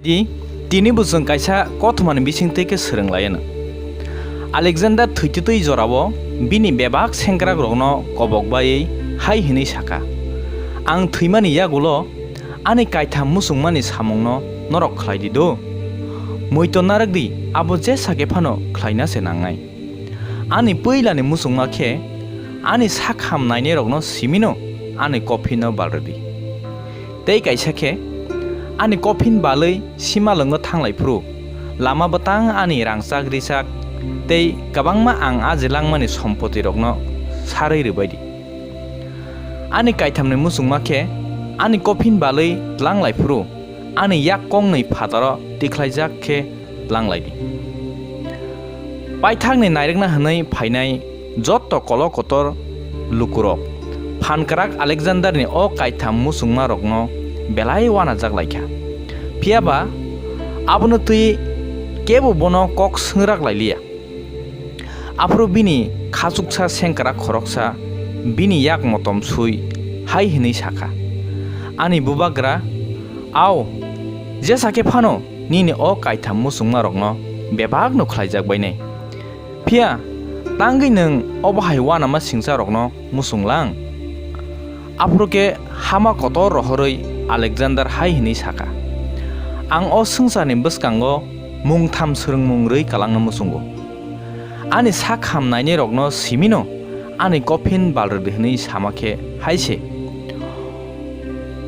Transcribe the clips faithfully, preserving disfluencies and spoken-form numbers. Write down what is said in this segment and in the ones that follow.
Tini bo chwng kaisa kothomani bisingtwi khe swrwng lai anw. Alexander thwitwtwi jorao bini bebak sengkrakrokno kobok baiwi hai hwnwi sa kha, "Ang thwimani yagulo ani kaitham muchungmani samungno norok khlai di do? Muito narwk di, abo jesa khe phano khlaina se nangnai. Ani puilani muchungma khe ani sak ham nainairokno simino ani kophinno bal rw di. Tei kaisa khe ani kophin balwi simalwngo thanglai phuru lama bwtang ani rangchak richak tei kwbangma ang aji langmani sompotirokno sarwi rwbai di. Ani kaithamni muchungma khe ani kophin balwi tlanglai phuru ani yak kongnwi phataro tikhlaijak khe tlanglai di. Paithakni nairwkna hwnwi phainai jotto kolo kotor lukurok phankrak Alexanderni o kaitham muchungmarokno belai uanajak lai kha. Phiya ba abono twi kebo bono kok swngrak lai liya. Aphuru bini khachuksa sengkrak khoroksa bini yak motom sui hai hwnwi sa kha, 'Ani bubagra, au, jesa khe phano nini o kaitham muchungmarokno bebakno khlaijak bainai. Phiya tangwi nwng obo hai uanama singcharokno muchung lang?' Aphuru khe hama kotor rohorwi Alexander hai hwnwi sa kha, "Ang o swngcharni bwskango mungtham swrwngmung rwi kalangno muchungo. Ani sak ham nainairokno simino ani kophin bal rw di hwnwi sama khe hai se.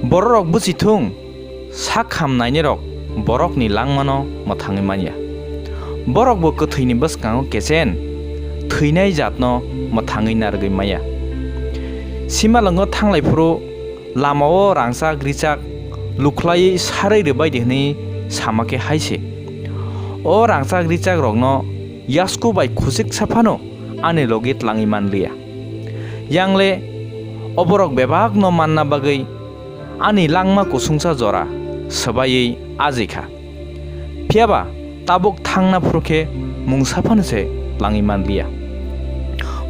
Bororok bwchi thung, sak ham nainairok borokni langmano mwthangwi man ya. Borok bo kwthwini bwskango kechen thwinai jatno mwthangwi narwgwi man ya. Simalwngo thanglai phuru lamao rangchak richak lukhlaiwi sarwi rwbai di," hwnwi sama khe hai se, "O rangchak richakrokno yasku bai khuchiksa phano ani logi tlangwi man liya. Yang le oborok bebakno manna bagwi ani langma kusungsa jora swbaiwi aji kha. Phiya ba tabuk thangna phuru khe mungsa phano se tlangwi man liya.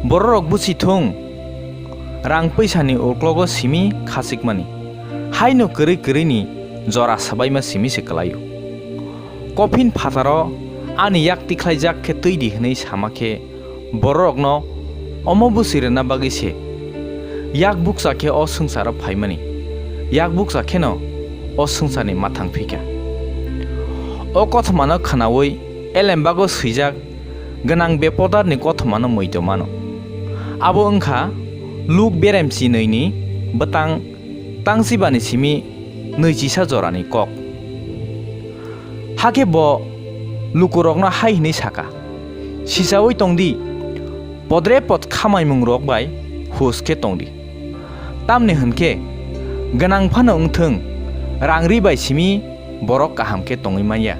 Bororok bwchi thung, rang pwisani uklogo simi khachikmani, haino kwrwi kwrwini jora swbaima simi se kwlaio. Kophin phataro ani yak tikhlaijak khe twi di," hwnwi sama khe bororokno omo bwchi rwna bagwi se yak bukcha khe o swngcharo phaimani, yak bukcha kheno o swngcharni mathang phi kha. O kothomano khwnaui elembago swijak gwnang bepodarni kothomano muito mano. Abo wng kha Luk beremchi nwini bwtang tangchibani simi nwichisa jorani kok. Hakhe bo lukurokno hai hwnwi sa kha, "Sichaui tong di, podre pod khamaimungrok bai hus khe tong di. Tamni hwn khe gwnang phano wng thung, rang ri bai simi borok kaham khe tongwi man ya."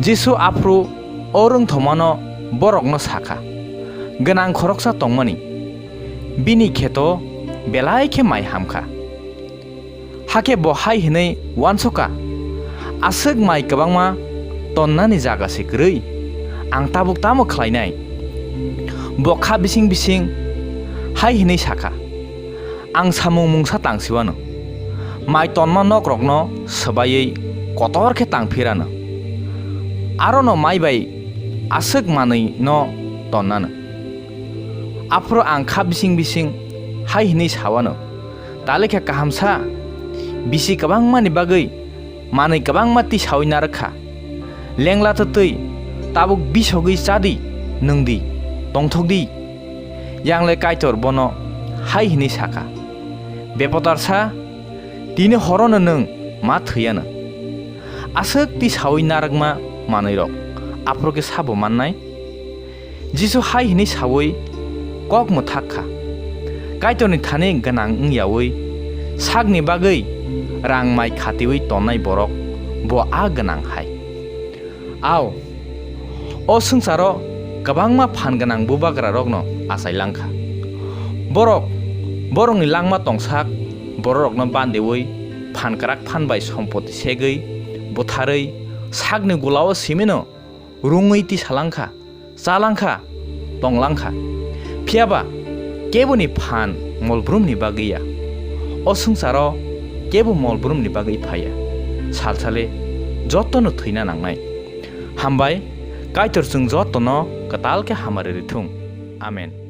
Jisu aphuru o rwngthomano borokno sa kha, "Gwnang khoroksa tongmani, bini kheto belai khe mai ham kha." Hakhe bo hai hwnwi uansuk kha, "Aswk mai kwbangma tonnani jaga se kwrwi, ang tabuk tamo khlainai?" Bo kha bising bising hai hwnwi sa kha, "Ang samung mungsa tang si uanw, mai tonma nokrokno swbaiwi kotor khe tang phir anw, arono mai bai aswk manwino ton anw." Aphuru ang kha bising bising hai hwnwi sa uanw, "Talikha kaham sa, bisi kwbangmani bagwi manwi kwbangma tisaui narwk kha. Lengla twtwi tabuk bisogwi cha di, nwng di, tongthok di." Yang le Kaitor bono hai hwnwi sa kha, "Bepotarsa, tini horono nwng ma thwi anw. Aswk tisaui narwkma manwirok aphuru khe sabo mannai?" Jisu hai hwnwi saui kok mwthak kha, "Kaitorni thani gwnang wng yaui sakni bagwi rang mai khatiui tonnai borok bo a gwnang hai. Ao, o swngcharo kwbangma phan gwnang bubagrarokno achai lang kha. Borok borokni langma tongsak bororokno bandiui phan kwrak phan bai sompoti segwi, butharwi, sakni gulao simino rungwi tisa lang kha, cha lang kha, tong lang kha. Phiya ba keboni phan mol brumni bagwi ya. O swngcharo kebo mol brumni bagwi phai ya. Salsa le jotono thwina nangnai. Hambai, Kaitor chwng jotono kwtal khe hamari rithung. Amen.